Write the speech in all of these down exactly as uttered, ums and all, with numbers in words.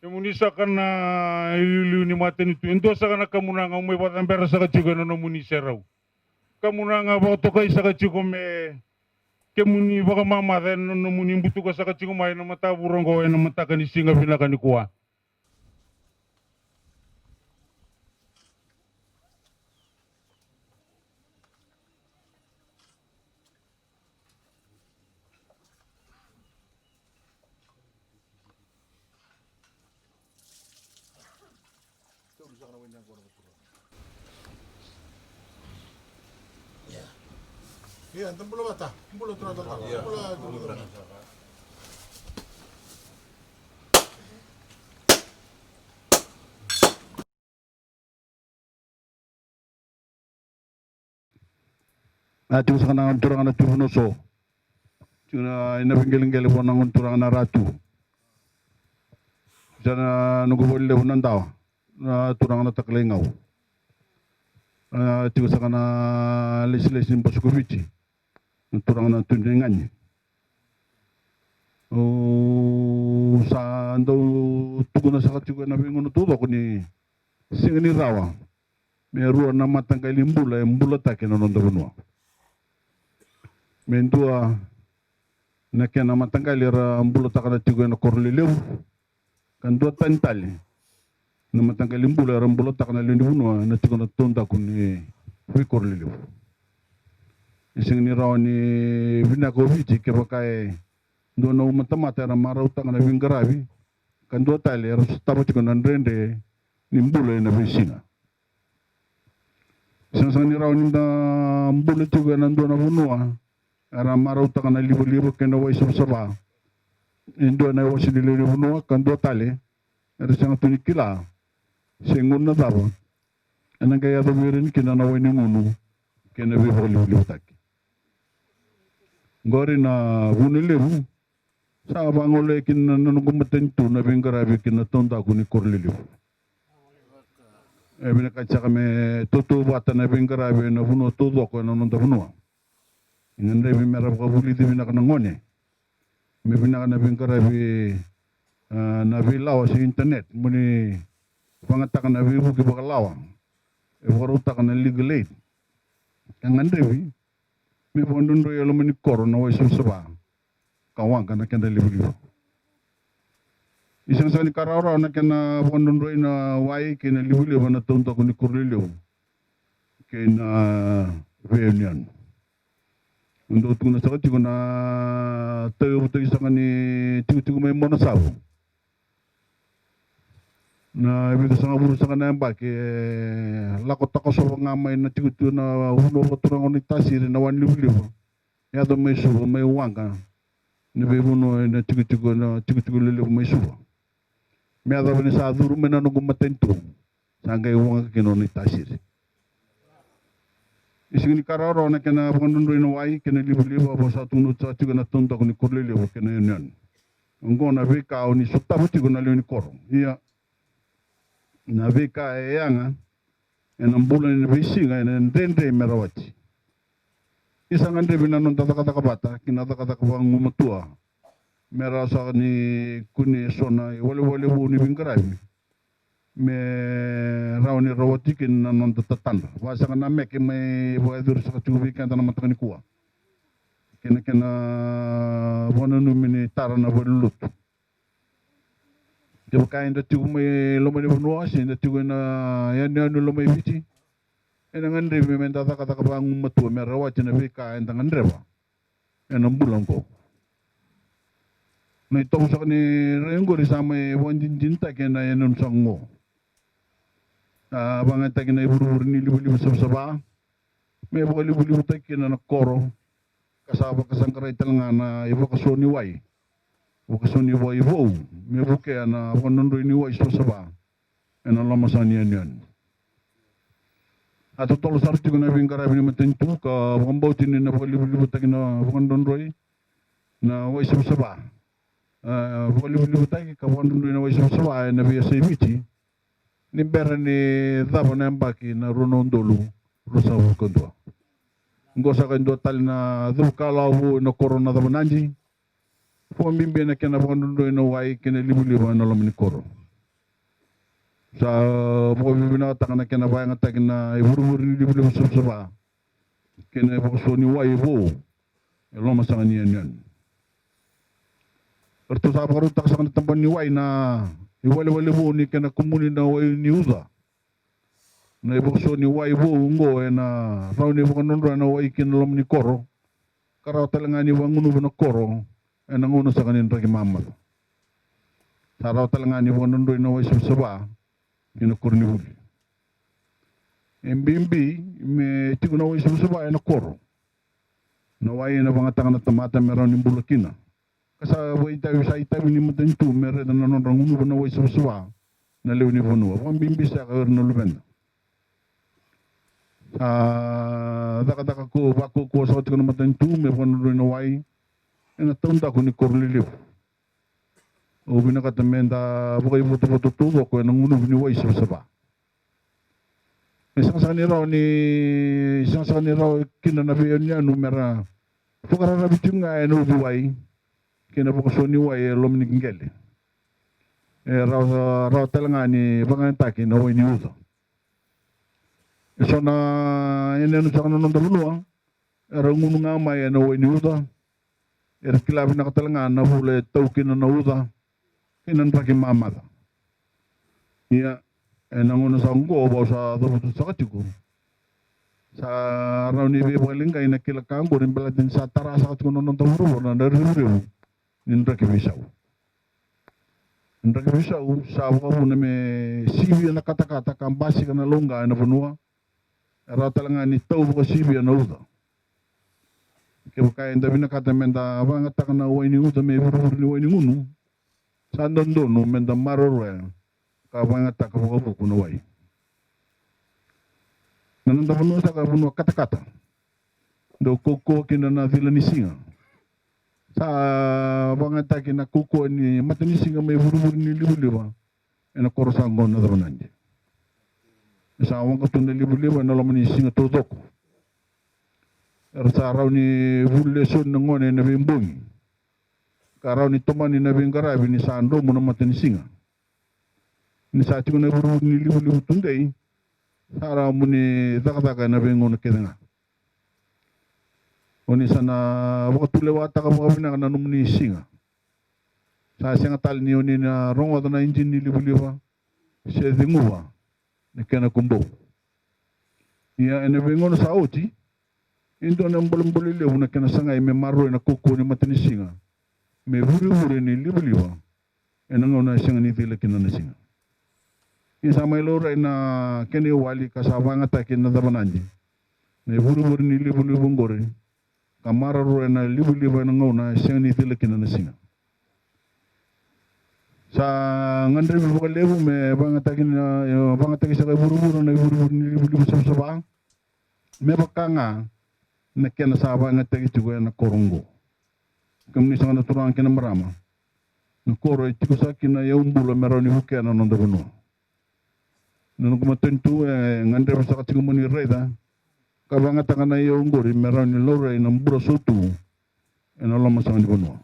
Kemuni saka na iliuliu ni matanitu, e dua saka na kamunaga au mai vakacabera saka tiko ena nomuni serau. Kamunaga vakatokai saka tiko me kemuni vakamamaca ena nomuni butuka saka tiko mai na matavura oqo ena mataka ni siga vinaka nikua. Ia, da bula vata, bula turaga, bula, bula. A tiko saka na turaga na Tui Vuniso. Tiko na ina veiqeleqele vua na gone turaga na Ratu. Sa na noqu voli levu na dawa na turaga na Takalai Gau. A tiko saka na lesilesi ni Basukoviti. Na turaga na Tui Naigani. Au sa dau tukuna saka tiko ena veigauna taucoko ni sega ni rawa me rua na mataqali bula e bulataki ena noda vanua. Me dua na kena mataqali era bulataka na tiko ena koro lelevu, ka dua tani tale na mataqali bula era bulataka na lewe ni vanua na tiko na taudaku ni veikoro lelevu. E sega ni rawa ni vinaka o Viti kevaka e dua na umatamata era marautaka na veiqaravi, ka dua tale era sotava tiko na dredre ni bula ena veisiga. Sega sega ni rawa ni da bula tiko ena dua na vanua era marautaka na livaliva kei na wai savasava e dua na iwase ni lewe ni vanua, ka dua tale era sega tu ni kila se gauna cava ena qai yaco vei ira kina na wai ni gunu kei na veivakalivalivataki. Qori na vuna levu sa vagolea kina na noqu matanitu na veiqaravi kei na taudaku ni koro lelevu. E vinakati saka me tautauvata na veiqaravi ena vanua taucoko ena noda vanua. E gadrevi me ra vakavulici vinaka na gone me vinaka na veiqaravi, a, na veilawa se internet mo ni vagataka na veivuke vakalawa e vakarautaka na Legal Aid. E gadrevi me vakadrodroi e loma ni koro na wai savasava ka waqa na kena livaliva. E sega saka ni ka rawarawa na kena vakadrodroi na wai kei na livaliva na taudaku ni koro lelevu kei na veiyanuyanu. Au dau tukuna saka tiko na tauyavutaki saka ni tikotiko mai Monasavu. Na vitusagavulu saka na yabaki e lako takosova ga mai na tikotiko na vanua vakaturaga o Naitasiri na wa ni livaliva. Yaco mai Suva, mai waqa na veivanua ena tikotiko, na tikotiko lelevu mai Suva. Me yacova ni sa curu mai na noqu matanitu, sa qai waqa kina o Naitasiri. E sega ni ka rawarawa na kena vakadrodroi na wai kei na livaliva, vaka sa tukuna oti saka tiko na taudaku ni koro lelevu kei na yanuyanu. Oqo na veika o ni sotava tiko na lewe ni koro. Ia, na veika e yaga ena bula ena veisiga ena dredre me rawati. Ni sa gadrevi na noda cakacaka vata kei na cakacaka vagumatua me rawa saka ni kune eso na iwalewale vou ni veiqaravi me rawa ni rawati kina na noda tatadra. Vaka saka na meke mai vakayacori saka tiko vei keda na mataka nikua kei na kena vakananumi ni tara na valenilotu. Kevaka eda tiko mai loma ni vanua se eda tiko ena yanuyanu loma i Viti, ena gadrevi me da cakacaka vagumatua me rawati na veika eda gadreva ena bula oqo. Na itovo saka ni rai oqori sa mai vakadinadinataki ena yanuyanu saka oqo. A vakayagataki na ivurevure ni livaliva savasava me vakalivalivataki kina na koro, ka sa vakasaqarai tale ga na ivakaso ni wai, vakaso ni wai vou me vukea na vakadrodroi ni wai savasava ena loma saka ni yanuyanu. A totolo sara tiko na veiqaravi ni matanitu ka vakabauti ni na vakalivalivataki na vakadrodroi na wai savasava. A vakalivalivataki ka vakadrodroi na wai savasava ena veiyasai Viti ni bera ni cava na yabaki na rua na udolu ruasagavulu ka dua. Oqo saka e dua tale na cau kalawa vou ena koro o Nacavanadi. Vakabibi ena kena vakadrodroi na wai kei na livaliva ena loma ni koro. Sa vakavinavinakataka na kena vakayagataki na ivurevure ni livaliva savasava kei na ivakaso ni wai vou e loma saka ni yanuyanu. Eratou sa vakarautaka saka na tabana ni wai na iwalewale vou ni kena kumuni na wai ni uca. Na ivakaso ni wai vou oqo ena rawa ni vakadrodroya na wai ki na loma ni koro, ka rawa tale ga ni vagunuva na koro ena gauna saka ni draki mamaca. Sa rawa tale ga ni vakadrodroi na wai savasava ki na koronivuli. E bibi me tiko na wai savasava ena koro. Na wai ena vagataka na tamata me rawa ni bula kina. Ka sa vakaitavi, sa itavi ni matanitu me raica na nodra gunuva na wai savasava na lewe ni vanua, vakabibi saka o ira na luveda. Sa cakacaka ko vakaukauwa saka tiko na matanitu me vakadrodroi na wai ena taudaku ni koro lelevu. Au vinakata me da vakaivotavota taucoko ena gunuvi ni wai savasava. Me sega saka ni rawa ni, sega saka ni rawa kina na veiyanuyanu me ra vakararavi tiko ga ena uciwai kei na vakaso ni wai e loma ni qele. E rawa, rawa tale ga ni vakayagataki na wai ni uca. E so na yanuyanu saka na noda vanua era gunu ga mai ena wai ni uca. Era kila vinaka tale ga na vula e tau kina na uca kei na draki mamaca. Ia, ena gauna saka oqo vau sa cavuta saka tiko, sa rawa ni veivakaleqai na kila ka oqori baleta ni sa tara saka tiko na noda vuravura na revurevu ni draki veisau. Draki veisau sa vakavuna me sivia na katakata ka basika na lauqa ena vanua. E rawa tale ga ni tau vakasivia na uca. Kevaka eda vinakata me da vakayagataka na wai ni uca me vurevure ni wai ni gunu, sa dodonu me da maroroya ka vakayagataka vakavuku na wai. Na noda vanua saka e vanua katakata. Dau kaukauwa kina na cila ni siga. Sa vakayagataki na kaukauwa ni matanisiga me vurevure ni livaliva ena koro saka oqo o Nacavanadi. E sa waqa tu na livaliva ena loma ni siga taucoko. Era sa rawa ni vuli lesoni na gone ena veibogi, ka rawa ni tomani na veiqaravi ni sa dromu na matanisiga. Ni sa tiko na vurevure ni livaliva tudei, sa rawa mo ni cakacaka ena veigauna kece ga. O ni sa na vakatulewataka vakavinaka na nomuni siga. Sa sega tale ni o ni na rogoca na ijini ni livaliva se ceguva na kena kubou. Ia ena veigauna sa oti, e dua na bolebole levu na kena sagai me maroroi na kaukauwa ni matanisiga me vurevure ni livaliva ena gauna e sega ni cila kina na siga. Ia sa mai laurai na kena iwali ka sa vakayagataki ena Cavanadi na ivurevure ni livaliva oqori, ka maroroi na livaliva ena gauna e sega ni cila kina na siga. Sa gadrevi vakalevu me vakayagataki na, e, vakayagataki saka e vuravura na ivurevure ni livaliva savasava. Me vaka ga na kena sa vakayagataki tiko ena koro oqo. Kemuni saka na turaga kei na marama, na koro e tiko saka kina na iyau bula me rawa ni vukea na noda vanua. Na noqu matanitu e gadreva saka tiko mo ni raica ka vakayagataka na iyau oqori me rawa ni laurai na bula sautu ena loma saka ni vanua.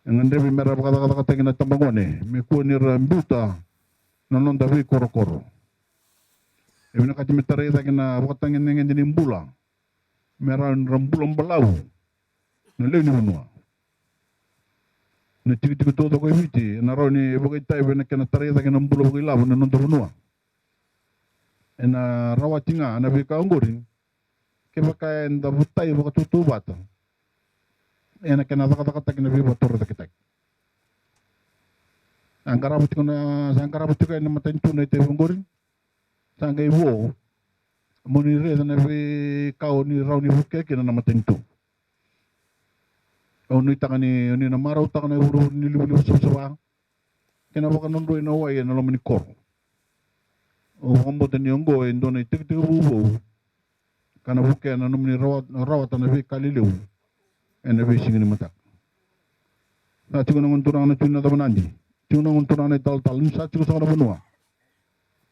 E gadrevi me ra vakacakacakataki na tabagone me kua ni ra biuta na noda veikorokoro. E vinakati me tarai cake na vakatagedegede ni bula me rawa ni ra bula balavu na lewe ni vanua. Na tikotiko taucoko e Viti ena rawa ni vakaitavi ena kena tarai cake na bula vakailavo na noda vanua. Ena rawati ga na veika oqori kevaka eda votai vakatautauvata ena kena cakacakataki na veivatorocaketaki. Sa qarava tiko na, sa qarava tiko ena matanitu na itavi oqori. Sa qai vo mo ni raica na veika o ni rawa ni vukea kina na matanitu. Au nuitaka ni o ni na marautaka na ivurevure ni livaliva savasava kei na vakadrodroi na wai ena loma ni koro. Au vakabauta ni oqo e dua na itekitekivu vou ka na vukea na nomuni rawa-, rawata na veika lelevu ena veisiga ni mataka. Sa tiko na gone turaga na Tui Nacavanadi, tiko na gone turaga na italatala, ni sa tiko saka na vanua.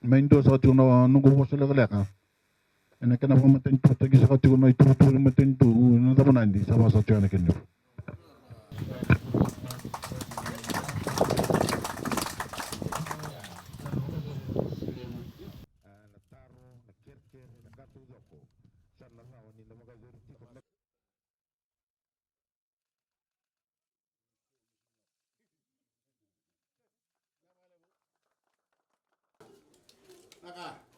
Mai dua saka tiko na noqu vosa lekaleka. ena kena vakamatanitu, taki saka tiko na ituvatuva ni matanitu, na cava nadi, sa vaka sa tiko ena kena levu. Naka.